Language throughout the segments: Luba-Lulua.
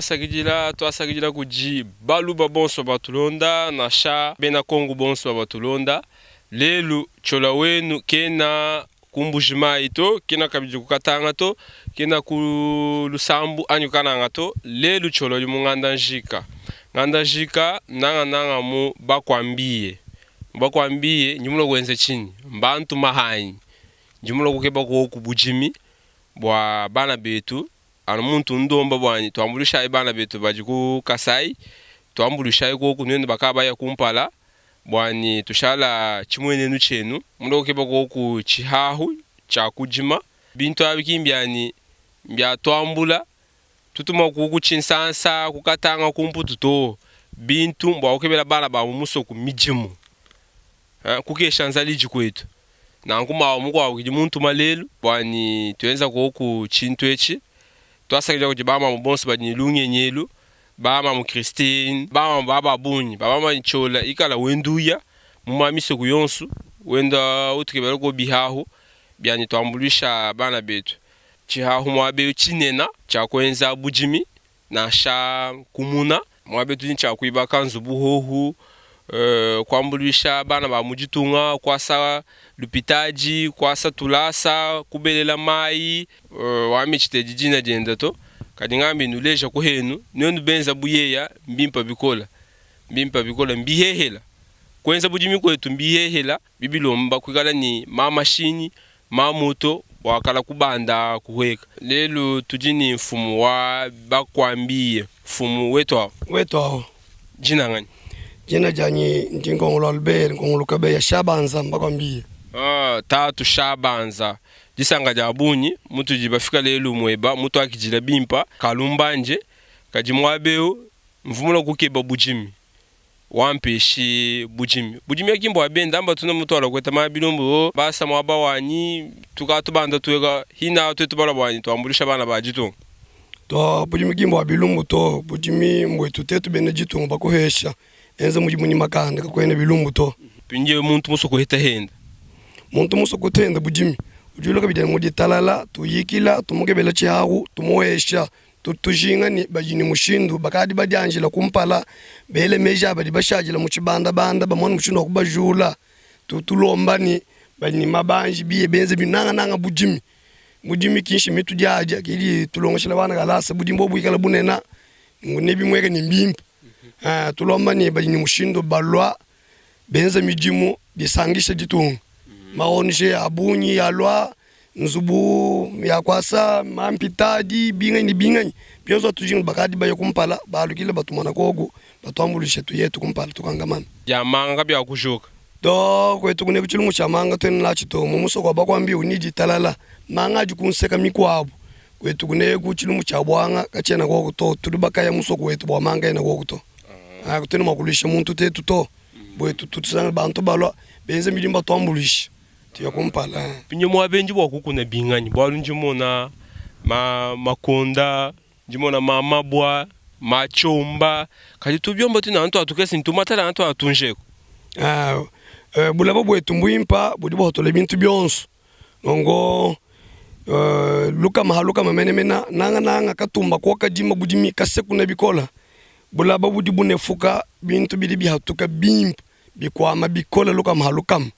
Tuasakidila, tuasakidila kudi baluba bonso batulonda, nansha bena Kongo bonso batulonda. Lelu Tshiola wenu kena ku Mbuji-Mayi to, kena kabidi ku Katanga to, kena ku Lusambu anyi ku Kananga to. Lelu Tshiola udi mu Nganda Njika. Nganda Njika nangananga mu Bakwambiye. Mu Bakwambiye ndi mulue kuenza tshinyi? Mbantu mahanyi. Ndi mulue kukeba kuoku budimi bua bana betu anu muntu ndomba buanyi tuambuluishayi bana betu badi ku Kasai, tuambuluishayi kuoku nuenu bakaba baya kumpala buanyi tushala tshimuenenu tshienu. Mulue kukeba kuoku tshihahu tshia kudima bintu abi ki mbianyi mbia tuambula tutuma ku Tshinsansa, ku Katanga, ku Mputu to. Bintu mbua kukebela bana ba mu musoko midimu. Kukesha nzala idi kuetu. Nanku mawa mukuabu kidi muntuma lelu bua ni tuenza koku tshintu etshi. Tuasakidila kudi ba mamu bonso badi ne lungenyi elu, ba mamu Christine, ba mamu ba ba bungi ba bamba Ciola ikala wenda uya mu ma misoku yonsu wenda utukebela ko bihahu bia ni tuambuluisha bana betu. Tshihahu muaba eu tshinena tshia kuenza budimi Nansha kumuna muaba etu ntshia kuibaka nzubu hohu, kuambuluisha bana ba mu ditunga, kuasa lupitadi, kuasa tulasa, kubelela mayi. Wambi tshitedi dina dienda to, kadi ngambi nuleja ku henu, nuenu benza bu yeya mbimpa bikola, mbimpa bikola, mbihehela. Kuenza budimi kuetu mbihehela, bibilomba kuikala ne ma mashinyi, Ma moto bua kala kubanda kuhueka. Lelu tudi ne mfumu wa bakuambiye, mfumu wetu awu. Wetu awu. Dina nganyi? Dina dianyi ndi Nkongolo Albert, Nkongolo Kabeya Shabanza mbakuambiye. Ah, tatu Shabanza, disanka dia bunyi mutudi bafika lelu mueba mutuakidila bimpa kalumbanje, kadi muaba eu mvumula kukeba budimi. Wampeshi budimi. Budimi aki mbua benda amba tuna mutuala kueta ma bilumbu o basa muaba wanyi tuka tubanda tueka hina tuetu balua buanyi tuambuluisha bana ba ditunga. To budimi ki mbua bilumbu to budimi mbuetu tetu bena ditunga bakuhesha enza mudimu ni makanda kakuena bilumbu to. Mpindieu muntu musue kuheta henda. Muntu musue kuheta budimi udi ulua kabidi mu ditalala tuyikila tumukebela tshiahu tumuhesha Tudi tujinga ne, badi ne mushindu bakadi badianjila kumpala, bele meji a badi bashadila mu tshibandabanda, bamone mushindu wa kubajula. Tudi tulomba ne, badi ne mabanji biye benze bintu, nangananga budimi. Budimi ki nshimi tudiadia, ke idi itulongeshela bana kalasa. Budimi bobu buikale bunene, nebimueke ne, mbimpe. Tulomba ne, badi ne mushindu balua benza midimu, bisangisha ditunga. Ma ONG a bungi alua nzubu ya kuasa, ma mpitadi, binganyi ne binganyi, bionso atujinga bakadi baya kumpala, balukile batumona koku, batuambuluishe tuye tu kumpala tukankamana. Dia manga kabiakujuka. To kuetu kuneku tshilumbu tshia manga tuena natshi to, mu musoko wa bakuambiu ni ditalala, manga adi ku nseka mikuabu, kuetu kuneku tshilumbu tshia buanga katshiena koku to, tudi bakaya musoko wetu bua manga ena koku to, katuena mua kuluisha muntu tetu to, buetu tutusangana bantu balua benza midimu batuambuluisha. Tuya kumpala. Mpindieu muaba ndi bua kukuna binganyi? Bualu ndi mmona ma makonda, ndi mmona ma mabua, ma tshiomba, kadi tubiomba tudi anu tua tukese ne tumatala anu tua tunjeku. Ah, eh, bulaba buetu mbuimpa budi buhatula bintu bionso nongo eh, lukama ha lukama menemena nangananga katumba kokadima budimi kasekuna bikola bulaba budi bunefuka bintu bidi bihatuka bimpe bikuama bikole lukama ha lukama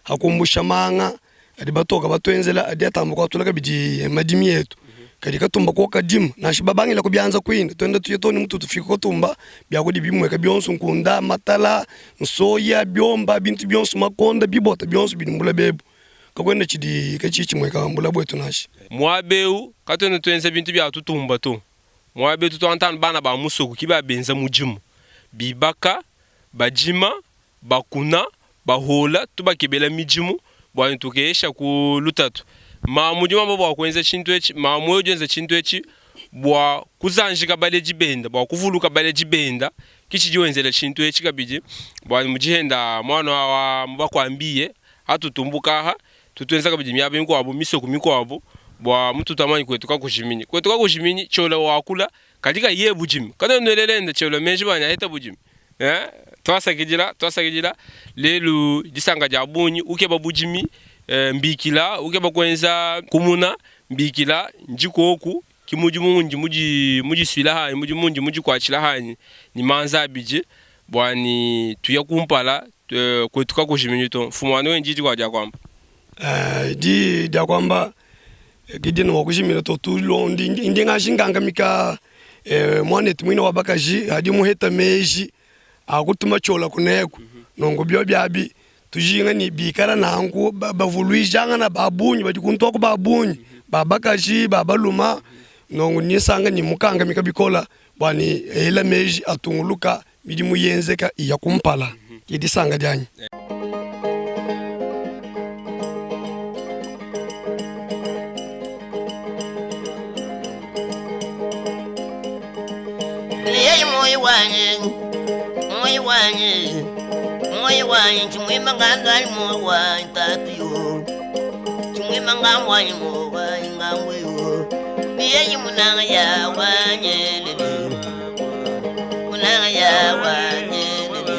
ha kumbusha manga adi batoka batuenzela adi atamba kuatula kabidi madimi etu kadi katumba ko kadimu nansha babangila ku bianza kuine tuenda tuya too ne mutu tufika katumba biakudi bimueka bionso nkunda matala nsoya biomba bintu bionso makonda bibota bionso bidi mbula bebu kakuena tshidi katshiyi tshimueka mbula buetu nansha. Muaba eu katuena tuenza bintu bia tutumba to. Muaba eu tutu anu bana ba musoko ki ba benza mudimu bibaka Badima, bakuna, bahuola, tubakebela midimu bua ne tukeyesha ku lutatu. Mamu udi wamba bua kuenza tshintu etshi, mamu udi wenza tshintu etshi bua kuzanjika baledi benda, bua kuvuluka baledi benda, ki tshidi wenzela tshintu etshi kabidi bua mu dihenda muana wa mubakuambiye atutumbuka aha, tutuenza kabidi miaba mikuabu, misoko mikuabu bua mututu amanyi kuetu kakujiminyi. Kuetu kakujiminyi, tshiola wakula Kadi kayiye budimi. Katuena nuelela enda tshiolo meji bua aheta budimi. Eh, tuasakidila, tuasakidila. Lelu disanka dia bungi ukeba budimi, eh, mbikila, ukeba kuenza kumuna, mbikila, ndi koku. Ki mudimu undi mudisuila hanyi, mudimu undi mudikuatshila hanyi ni manza abidi bua ni tuya kumpala kuetu kakujiminyi to. Mfumu wanu ndi dikua dia kuamba. Di dia kuamba didi ne kujimina to tulondi ndi ngashingangamika mwanetu mwine wa bakaji adi muheta meji akutuma tshiola kuneko nongo bio biabi tujinga ni bikala nanku bavuluijangana babunyi badi kuntu babunyi babakaji babaluma nongo nisanga ni mukangamika bikola bua ni ela meji atunguluka midimu yenzeka iya kumpala idisanga dianyi. Moyo wanyi chimwima ngandwali moyo wanyi tatu yo chimwima ngambwanyi moyo wanyi ngambwe yo niyeyi munanga ya wanyelele munanga ya wanyelele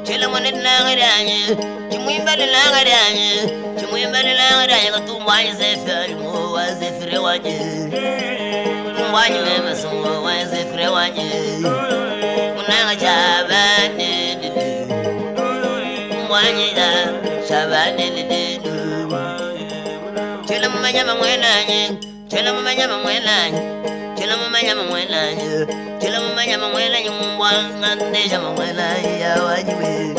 chela mwana nanga ranye chimwimba nanga ranye chimwimba nanga ranye katumbwanyi zefari moyo wa zefire wanye tumbwanyi mema wa zefire wanye munanga chabane mwanyira chabane chela mumanyama mwenanye chela mumanyama mwenanye chela mumanyama mwenanye chela mumanyama mwenanye mwana ndesha mwenanye yawajiwe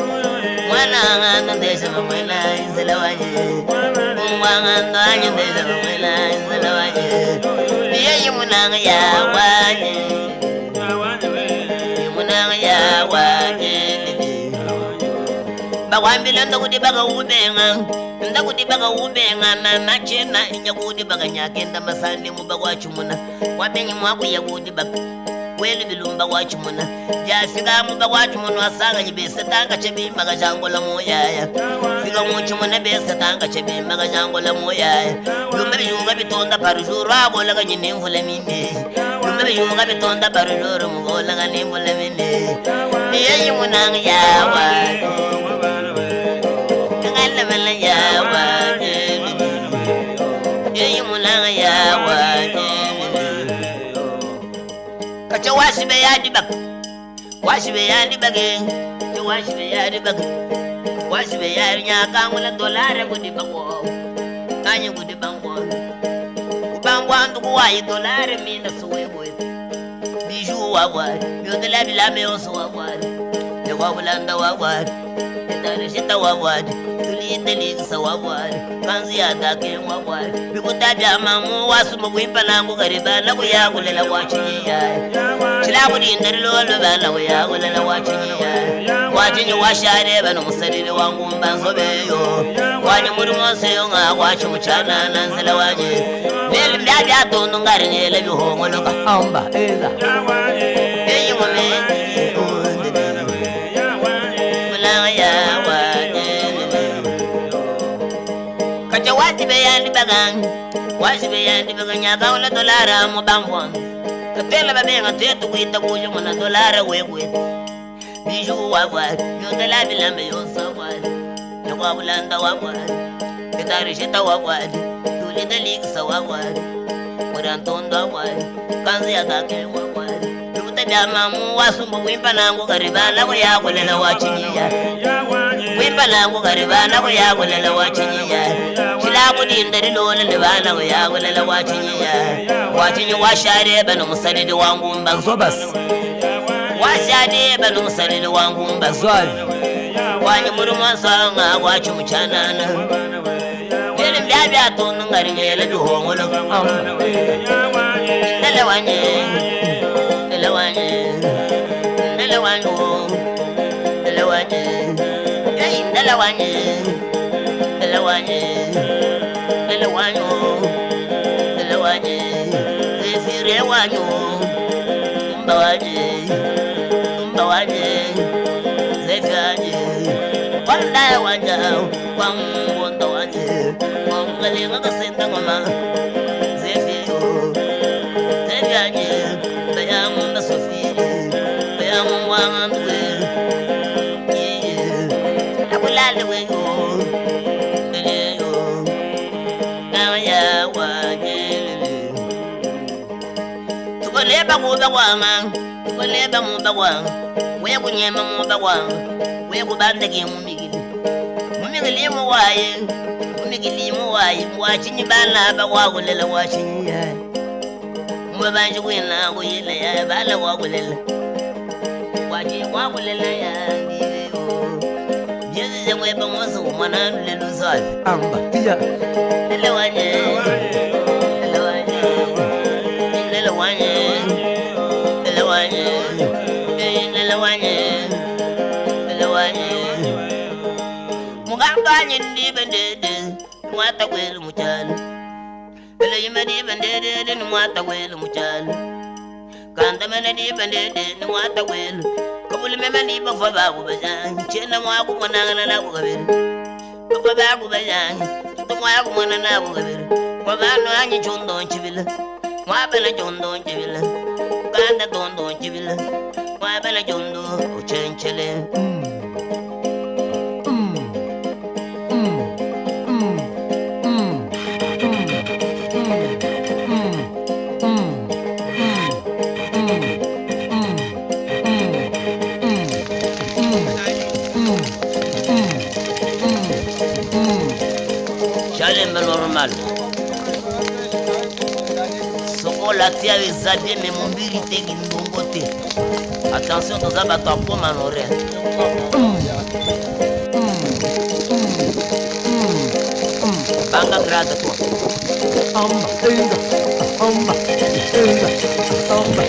mwana ndesha mwenanye nzela waje mwana ndanye ndesha mwenanye nzela waje yeye munanga yawaje munanga yawaje bakwambile ndakuti bakaubenga ndakuti bakaubenga mama chena inyakuti bakanyakenda masande muba kwachumuna wabenyi mwakuya kuti baka welu bilumba kwachumuna jafika muba kwachumuna wasanga jibesetanga chebimba kachangola muyaya fika muchumuna besetanga chebimba kachangola muyaya lumba bijunga bitonda parujuru akola kanyine mvula mimbi lumba bijunga bitonda parujuru mukola kanyine mimbi niyeyi munanga yawa kacha washibe yadi bak washibe yadi bak washibe yadi bak washibe yadi nyakangula dolare kudi bako kanye kudi bango ubangwa nduku wayi dolare mina suwebwe biju wa yodela bilame yoso wa wa wa wa wa wa tulindelisa wa wa kanzi yadake wa wa bikutabya mamu wasuma kwimpa nangu karibana kuyakulela wachinyiya chilakulinda lilolo bana kuyakulela wachinyiya wachinyi washare bano musalile wangu mbanzobeyo wanyi muri monseyo nga wachi muchanana nzela wanye leli mbyabyatundu ngari nyele bihongoloka amba eza eyi ngome kacha wachibe yandi bagang wachibe yandi bagang nyaka ula dolara mu bangwa katela babenga tetu kuita kuja muna dolara wekwe biju wa wa yodela bilambe yosa wa yakwa bulanda wa wa ketari shita wa wa tulida ligsa wa wa murantondo wa kanzi yakake wa wa bya mamu wasumba kwimpa nangu karibana kuyakulela wachinyiya kwimpa nangu karibana kuyakulela wachinyiya chilakulinda lilole libana kuyakulela wachinyiya wachinyi washare bano musalili wangu mba nzobas washare bano musalili wangu mba zwavi wanyi muri mwasanga wachi muchanana lele mbyabyatundu ngari ngele bihongolo ndele wanye ndele wanye ndele wanye ndele wanye ndele wanye ndele wanye ndele wanye ndele wanye zefire wanye mba wanye mba wanye zefanye wanda wanja wangwonda wanye wangalenga kasenda ngoma zefiyo zefanye bayangumba sofile bayangumwangandwe iye akulale weyo ndeleyo naya wanyelele. bakuba kwanga Koleba muba kwanga Uye kunyema muba kwanga Uye kubandeke mumikili Mumikili muwaye Mumikili muwaye Mwachinyi bana bakwakulela wachinyi yaye Mwabanji kwina kuyile yaye Bala kwakulela Wachi kwakulela yaye Jesu mweba mwoso mwana lelu safi Amba tia Lele wanye Lele wanye Lele wanye Lele wanye Lele wanye Lele wanye Mugamba nye ndibe ndede Mwata kwelu muchalo Lele yime ndibe ndede Mwata kwelu muchalo Kanda mene ndibe ndede Mwata kwelu Kabuli meme ndibe fa baku bajangi Chena mwaku mwanangana naku kabiri Fa baku bajangi Tutu mwaku mwana naku kabiri Wabano anyi chondo nchibila Mwabela chondo nchibila Kanda tondo nchibila Mwabela chondo uchenchele. Chalembe normal. Sokola tia eza bien mais mombiri te kindongo te. Attention toza bato ya poma nore. Banga grade toi. Amba enza Amba enza Amba.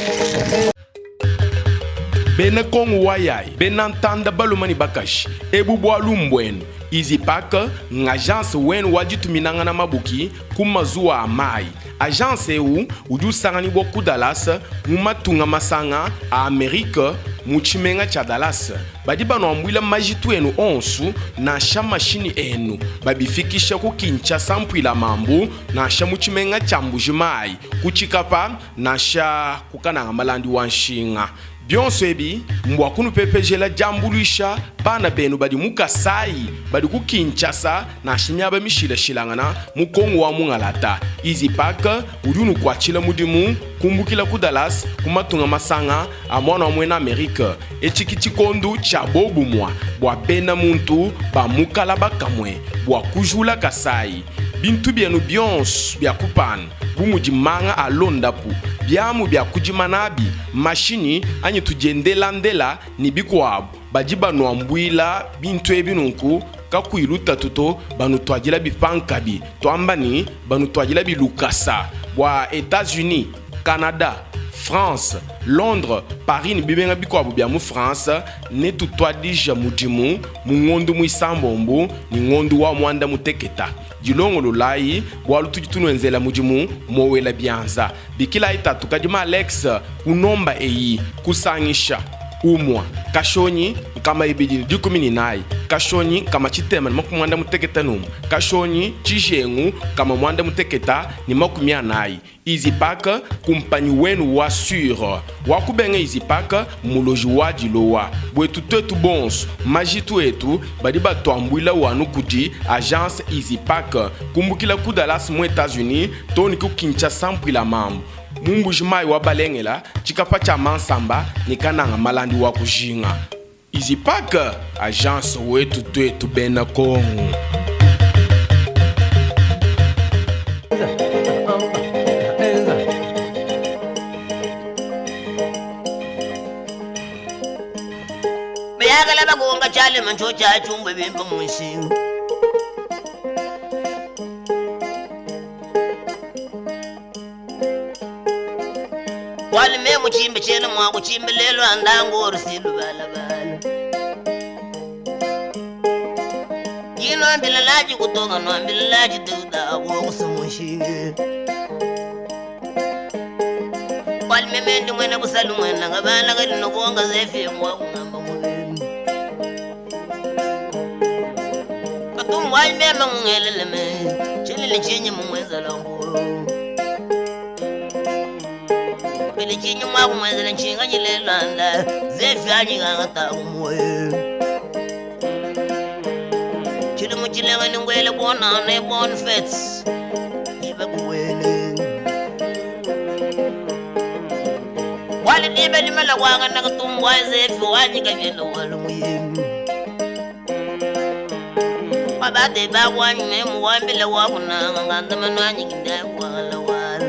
Bena Kongo wayai bena ntanda balumani bakashi ebu bwalu mbwenu Easypack ng'agence wenu wadituminanga na mabuki ku mazuwa a mai. Agence eu udi usanganibwa ku Dallas mu matunga masanga a Amerika mu tshimenga tshia Dallas. Badi banuambuila majitu enu onsu nansha mashini enu babifikisha ku Kinshasa mpuila mambu nansha mu tshimenga tshia Mbuji-Mayi ku Tshikapa nansha ku Kananga malandi wa nshinga. Bionso ebi mbua kunupepejela diambuluisha bana benu badi mu Kasai badi ku Kinshasa nansha miaba mishilashilangana mu Kongo wa mungalata. Easypack udi unukuatshila mudimu kumbukila ku Dallas ku matunga masanga a muana wa muena Amerika. Etshi ki tshikondu tshia bobumua bua bena muntu ba mukala bakamue bua kujula Kasai. Bintu bienu bionso bia kupana bu mudi manga a londapu, biamu bia kudima nabi, mashinyi anyi tudiendelandela ne bikuabu. Badi banuambuila bintu ebi nunku kakuyi lutatu to, banutuadila bipankabi, tuamba ne banutuadila bilukasa bua Etats-Unis, Canada, France, Londres, Paris ne bimenga bikuabu bia mu France. Netutuadija mudimu mu ngondu muisambombu ne ngondu wa muanda muteketa. Dilongololayi bualu tudi tunuenzela mudimu mowela bianza. Bikilayi tatu kadima Alex kunomba eyi kusangisha umua kashonyi nkama ibidi ne dikumi ne nayi kashonyi nkama tshitema ne makumi muanda muteketa numu kashonyi tshijengu nkama muanda muteketa ne makumi anayi. Easypack kumpanyi wenu wa sur wa kubenga. Easypack muloji wa dilowa bwetu twetu bonso majitu etu badi batuambuila wanu kudi agence Easypack kumbukila ku Dallas mu Etats-Unis toni ku Kinshasa mpuila mambu mu Mbuji-Mayi wa balengela tshikapa tshia mansamba ne kananga malandi wa kujinga. Easypack agence wetu twetu bena Kongo. Amba enza Bayagala bagonga chalema ncho chachumbwe bimpa munshinga. Walime muchimbe chene mwaku chimbe lelo andango orusilu balabala. Yino ambila laji kutonga no ambila laji tuda kusumushinge. Walime mendi mwene busalu mwena ngabana kali nokonga zefi mwaku ngamba mubeni. Katumwa walime mungelele me chelele chinyi mumweza lambo. Pele chinyi mwaku mwezela nchinga nyilelanda zefi anyikanga taku moyo. Chili muchilenga ningwele bona ne bon fets ibe kuwele. Wali diba limala kwanga nakatumbwaze fi wanyika vyela wali muyemi. Wabate bakwanyi memu wambile wakunanga nganda manwanyi kinda wala wala.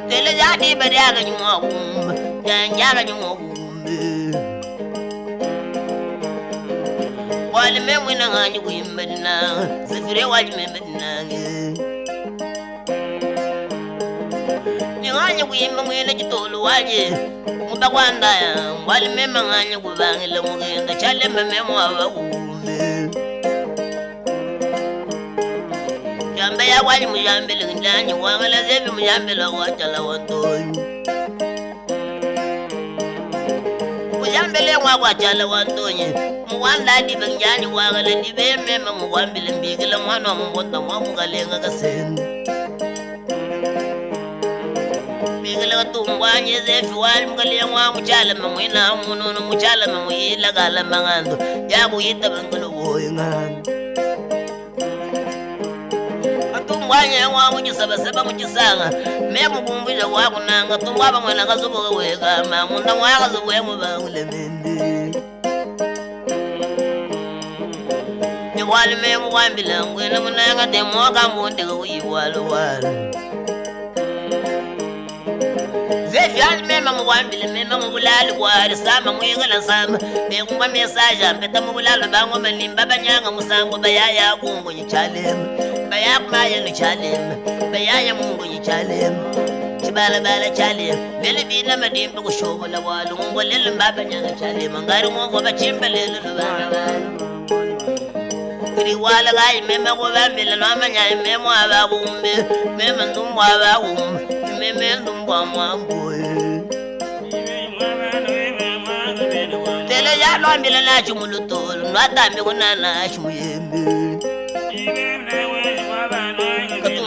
Tele jadi bariaga nyumwa kumba, janjaga nyumwa kumbe. Wali memu ina nganyi kuimba dina, zifire wali meme dinange. Nganyi kuimba mwene chitolo waje, mubakwanda ya, wali mema nganyi kubangila mugenda, chale meme mwa kumbe. Jambe ya wali mujambele ndanyi, wangala zebi mujambele wachala wantoyi. Mujambele mwa wachala wantoyi, muwanda di banjani wangala di be mema muwambile mbigila mwana wa mbonda mwa mugalenga kasende. Mbigila katumbwanye zefi wali mugalenga mwa muchala mamwina mununu muchala mamwila gala mangando, yakuyita bangalo boyi ngando. Mwanye wa mujisaba saba mujisanga me mukumbuja wa kunanga tumbwa bamwe na kazubo weka mangunda mwa kazubo mu bangule mende. Ni wali me muwambila ngwena munanga te moka munde ko yiwalo walo. Zefi ali mema muwambile mema mubulali wali sama mwigala sama me kumba mesaja mpeta mubulalo bango manimba banyanga musango bayaya kungu nyichalema. Baya kumaya no chalema, bayaya mungu nyichalema. Chibala bala chalema, lele bina madimba kushobola walu ngolele mbaba nyanga chalema ngari mungu bachimba lele lubana bala. Kiri wala gai mema kubambila no amanya mema ababumbe, mema ndumbwa ababumbe, mema ndumbwa mwamboe. Tele ya lwambila na chimulutolo, nwatambi kunana chimuyembe.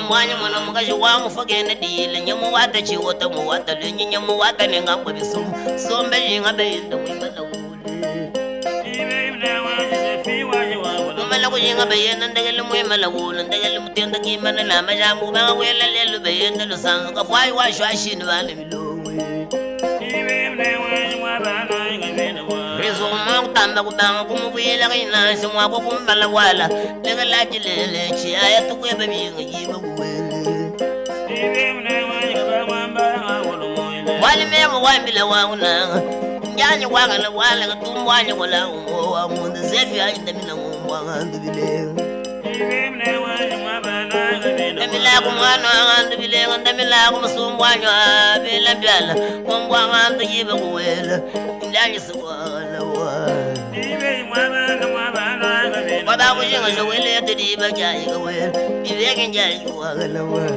Mwanya mwana mukazi wa mufagene dile nyamu wata chiwota muwata lenye nyamu wata nenga kwa bisumu sombe jinga beyinda mwimba na ule Mumala kujinga beyenda ndegele mwima la ule ndegele mutenda kimana na majambu banga wela lelu beyenda lusanzu kafwai wa shwashini bana milongwe. Rezo mwa kutamba kubanga kumubwila kinansi mwa kukumbala wala legela chilele chiaya tukweba binga jiba kuwele. Wali memo wambila wangu nyanyi wanga na wala katumbwanya wala wa mundu zefi ayinda mina ngumwa ngandu bile. Ndamila kumwana ngandu bile ndamila kumusumbwanya bila byala ngumwa ngandu jiba kuwele nyanyi siwala wa. Baba kujinga jowele tediba jayi kawele ibeke njayi wala wa.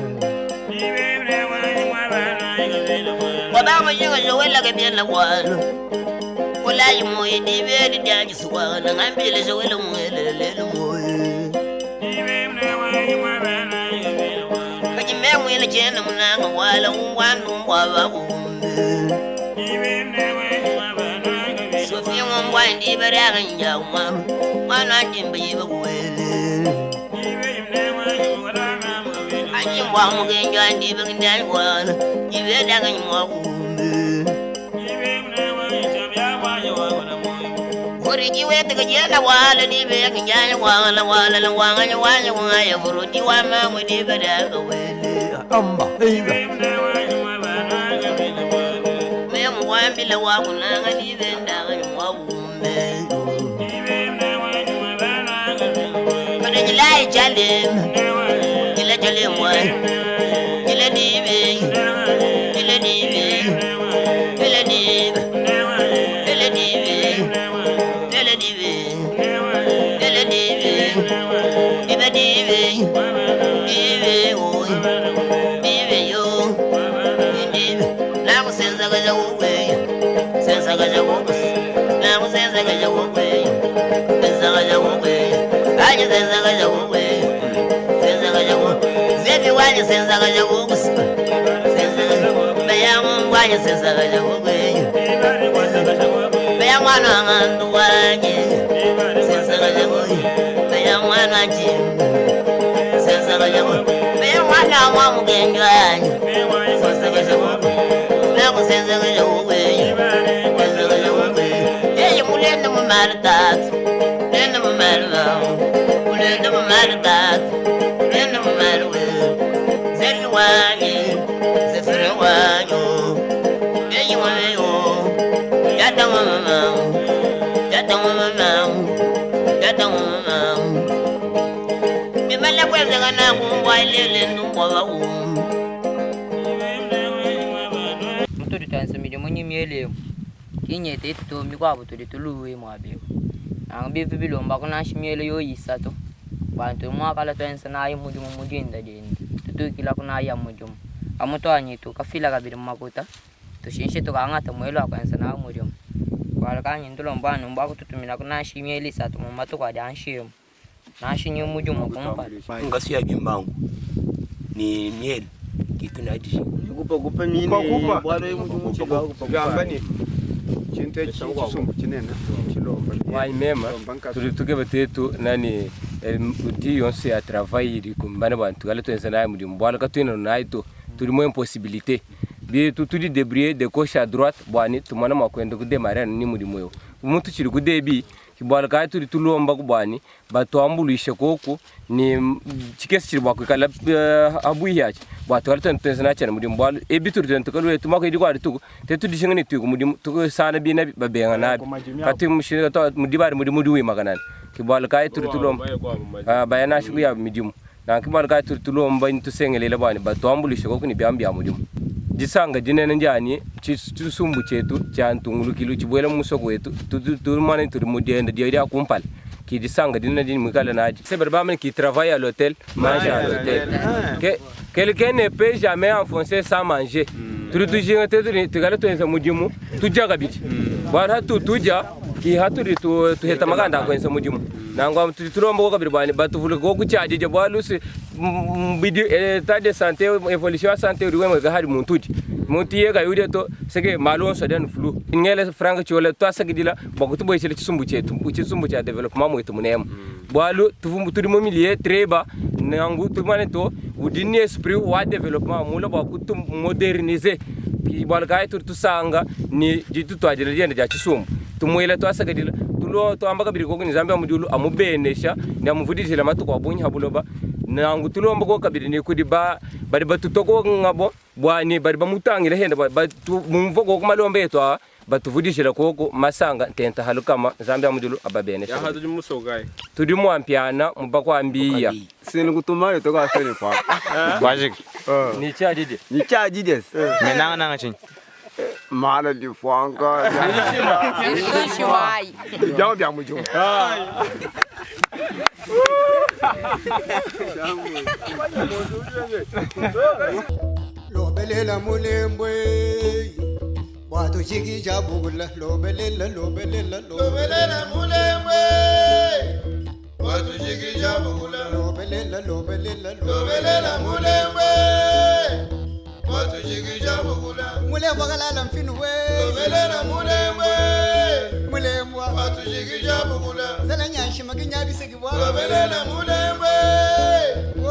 Baba kujinga jowele ke byala walo. Wala moyi dibe di jayi siwala ngambile jowele mwele lele moyi. Kajime mwele chena munanga wala ungwandu ngwaba kumbe. Sofia ngwa ndi baranga njawa mwana jimba yiba kuwele. Ajimbwa mugenja ndi bagindani wana ibe danga nywa kumbe. Horiji wete kajela wala di be kinjani wala wala la wanga wanya wanya furuji wa ma di baranga wele. Amba inga. Me mwambile wa kunanga di be ndanga nywa kumbe. Kadejila chalem. Jila chalem wa. Jila di be. Jila di be. Jila di be. Jila di be. Jila di be. Jila di be. Ibe di be. Di be o. Di be yo. Di be. Na kusenza kaja kuwe. Senza kaja kuwe. Na kusenza kaja kuwe. Senza kaja kuwe. Aje senza kaja kuwe. Senza kaja kuwe. Zefi waje senza kaja kuwe. Senza kaja kuwe. Beya mungu waje senza kaja kuwe. Beya mwana ngandu waje. Senza kaja kuwe. Beya mwana jimba. Senza kaja kuwe. Beya mwana wa mugenjwa waje. Senza kaja kuwe. Walele ndumbwa u. Mutudi twenza midimu ni miele kinyete ituto mikwabo tudi tuluwe mwabeo nanga bivu bilomba kunanshi miele yoyisa to bantu mwakala twenza naye mudimu mudinda dinda tutukila kunaya mudimu amutwanyi tukafila kabili mumakuta tushinshe tukang'ata mwelo akwenza naye mudimu kwala kanyi ndulomba numba kututumila kunanshi miele isatu mumatuku adi anshimu nanshi ni mudimu kumpala Ngasu ya bimbangu ni miel kitu nadi Wai mema tuli tukebe tetu nani uti yonse ya travail iri kumbana bantu kala twenza naye mudimu bwala katwina naye to tuli mo impossibilité bi tu tudi débrouiller de gauche à droite bwani tumana makwenda kudemara ni mudimu yo muntu chiri kudebi kibwala kaya tuli tulomba kubwani batwambulishe koku ni chikesi chiri bwakwikala abuhi achi bwatwala twenza nachana mudimu bwala ebi tuli twenza tukalwe tumakwidi kwali tuku tetudishinga ni tuku mudimu tukusana bina babenga nabi kati mushinga to mudibari mudimu diwimakanani kibwala kaya tuli tulomba bayana shiku ya midimu na kibwala kaya tuli tulomba ntusengelela bwani batwambulishe koku ni byambi ya mudimu disanga dinene njani chisumbu chetu cha ntungulukilu chibwela musoko wetu tumane tuli mudienda dia dia kumpala ki disanga dinene dini mwikala naji c'est vraiment qui travaille à l'hôtel mange à l'hôtel que quelqu'un ne peut jamais enfoncer sans manger. Tuli tujinga tetuli tukala twenza mudimu tuja kabidi bwana hatu tuja ki haturi tuheta maganda kwenza mudimu nangwa tuli tulomba ko kabiri bwani batuvule ko kuchajije bwalusi mbidi état de santé évolution ya santé uri wemwe hari muntu muntu yega yuri to seke malonso den flu ngele frank chole to asakidila bakutuboyishile chisumbu chetu chisumbu cha development mwetu munemu bwalu tuvumbu turi mu milieu treba nangu tumane to udini esprit wa development mula bakutu moderniser bwalu kai turi tusanga ni jitu twajira lyenda lya chisumbu tumwela twasakadila tulo twamba kabiri koko ni zambia mudulu amubenesha ni amuvudishila matuku abunyi habuloba nangu tulomba ko kabiri ni kudi ba bari batutoko ngabo bwani bari bamutangila henda mumvo ko malombe yetu a batuvudishila koko masanga ntenta halukama zambia mudulu ababenesha Yaha tudi musogai. tudi mwampiana mubakwambiya Sini kutumare toka fene pa. Wajik. Ni chajije. Ni chajije. Me nanga nanga chin. Mala di fwanka. Jawo bya mujo. Lobelela mulembwe watushikisha bula lobelela lobelela Lobelela mulembwe watushikisha bula lobelela lobelela Lobelela mulembwe watushikisha bula mulembwa kalala mfinu we Lobelela mulembwe mulembwa watushikisha bula zala nyanshi makinyabisekibwa Lobelela mulembwe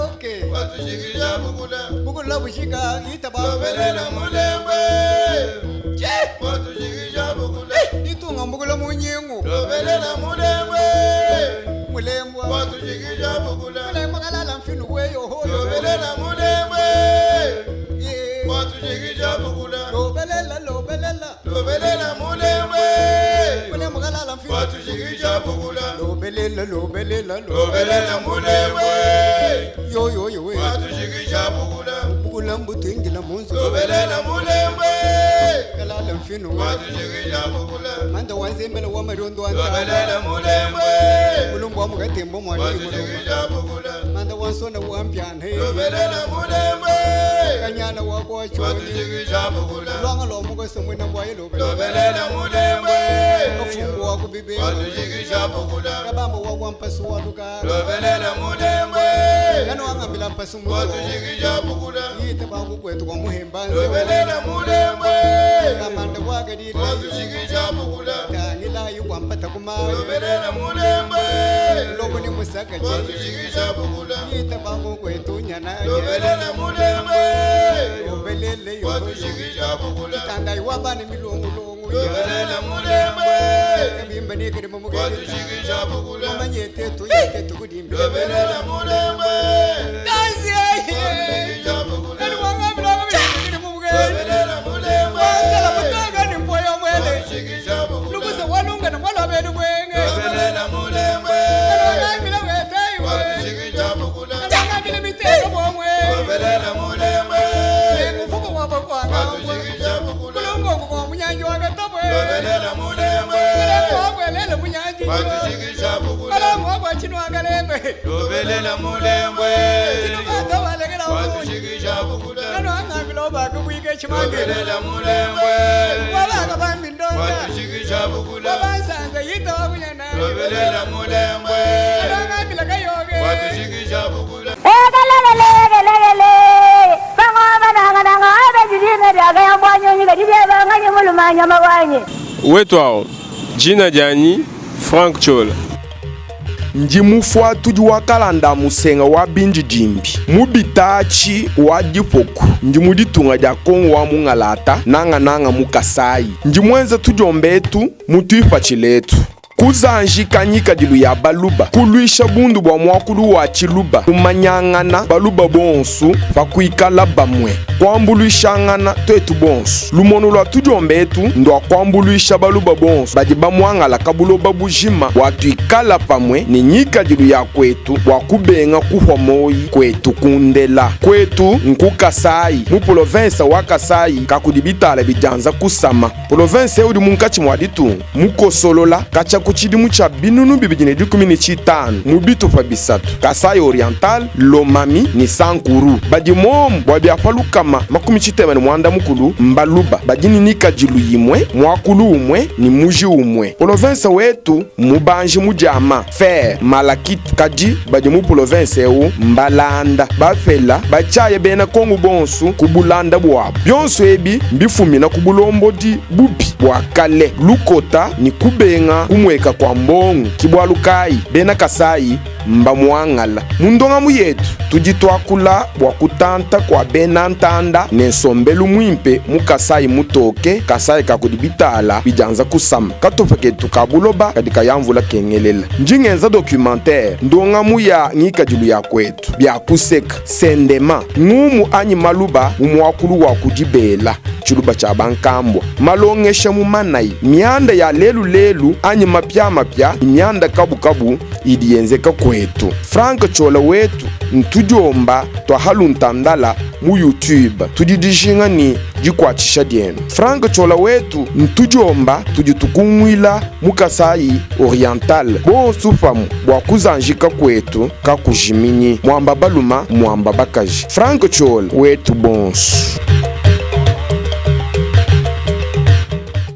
okay watushikisha bula bukula bushika itaba Lobelela mulembwe che watushikisha bula itunga mbukula munyengo Lobelela mulembwe mulembwa watushikisha bula mulembwa kalala mfinu we yoho Lobelela mulembwe watushikisha bula lobelela lobelela Lobelela mulembwe mulembwa kalala mfinu watushikisha bula lobelela lobelela Lobelela mulembwe yo yo yo we watushikisha bula bukula mbutengila munzu Lobelela mulembwe kalala mfinu we watushikisha bula manda wanzembela wa marondo wa Lobelela mulembwe mulumbu wa mukatembo mwana watushikisha bula manda wansona wa mpyane Lobelela mulembwe kanyana wa kwa choni watushikisha bula lwanga lwa mukoso mwina mbwaye lobelela Lobelela mulembwe kafungu wa kubibe watushikisha bula kabamba wa kwa mpasu wa luka Lobelela mulembwe kano wangambila mpasu muto watushikisha bula yite bakukwetu kwa muhemba nze Lobelela mulembwe kamanda wagadila watushikisha bula tangilayi kwampata kumawe Lobelela mulembwe lobo ni musaka je watushikisha bula yite bakukwetu nyana Lobelela mulembwe lobelele yo watushikisha bula tandayi wabani milongolongo Lobelela mulembwe kabimba nekere mumugenda watushikisha bula mumanyete tuyete tukudimbile Lobelela mulembwe kazi watushikisha bula Lobelela mulembwe watushikisha bula lukuze walunga namwalwabelu bwenge Lobelela mulembwe watushikisha bula miteko bomwe Kalongo kwa chinwangalembe. Lobelela mulembwe. Chinobato balekela Watushikisha bukula. Nano baka bwike chimange. Lobelela mulembwe. Wabaka bambindonda. Watushikisha bukula. Wabansanze yita wakunyana. Lobelela mulembwe. Kalongambila kayoge. Watushikisha bukula. Wetu awo jina dianyi Frank Chola. Ndi mufuatudi wa kalanda musenga wa bindidimbi mu bitatshi wa dipoku ndi mu ditunga dia Kongo wa mungalata nangananga mu Kasayi. Ndi muenza tudiomba etu mu tuipatshila etu kuzanjika ngikadilu ya baluba, kuluisha bundu bua muakulu wa tshiluba, kumanyangana baluba bonsu pa kuikala bamue, kuambuluishangana tuetu bonsu. Lumonu lua tudiomba etu ndua kuambuluisha baluba bonsu badi bamuangalaka buloba bujima bua tuikala pamue ne ngikadilu ya kuetu bua kubenga kuhua moyi kuetu kundela kuetu nku Kasayi mu polovensa wa Kasayi kakudi bitala bidianza kusama. Polovensa eu udi munkatshi mua ditunga mukosolola katshia ku tshidimu tshia 2015 mu bitupa bisatu, Kasayi Oriental, Lomami ne Sankuru. Badi momu bua bia pa 360 mbaluba badi ne ngikadilu yimue, muakulu umue ne muji umue. Polovensa wetu mmubanji mu diama, fer, malachite, kadi badi mu polovensa eu mbalanda, bapela, batshiaya bena Kongo bonsu ku bulanda buabu. Bionso ebi mbifumina ku bulombodi bubi bua kale, lukota ne kubenga kumueka kua mbongo. Ki bualu kayi bena Kasayi mbamuangala. Mu ndongamu yetu tudi tuakula bua kutanta kua bena ntanda ne nsombelu muimpe mu Kasayi mutoke, Kasayi ka kudi bitala bidianza kusama, katupa ketu ka buloba kadi kaya mvula kengelela. Ndi ngenza documentaire ndongamu ya ngikadilu ya kuetu, bia kuseka, sendema, ngumu anyi maluba mu muakulu wa kudibela, tshiluba tshia bankambua, malongesha mu manayi, mianda ya lelu-lelu anyi mapiamapia ne mianda kabukabu idi yenzeka kuetu. Franck Ciola wetu ntudiomba tua haluntandala mu YouTube tudi dijinga ne dikuatshisha dienu. Franck Ciola wetu ntudiomba tudi tukunguila mu Kasayi Oriental bonsu pamue bua kuzanjika kuetu kakujiminyi. Muamba baluma muamba bakaji. Franck Ciola wetu bonsu.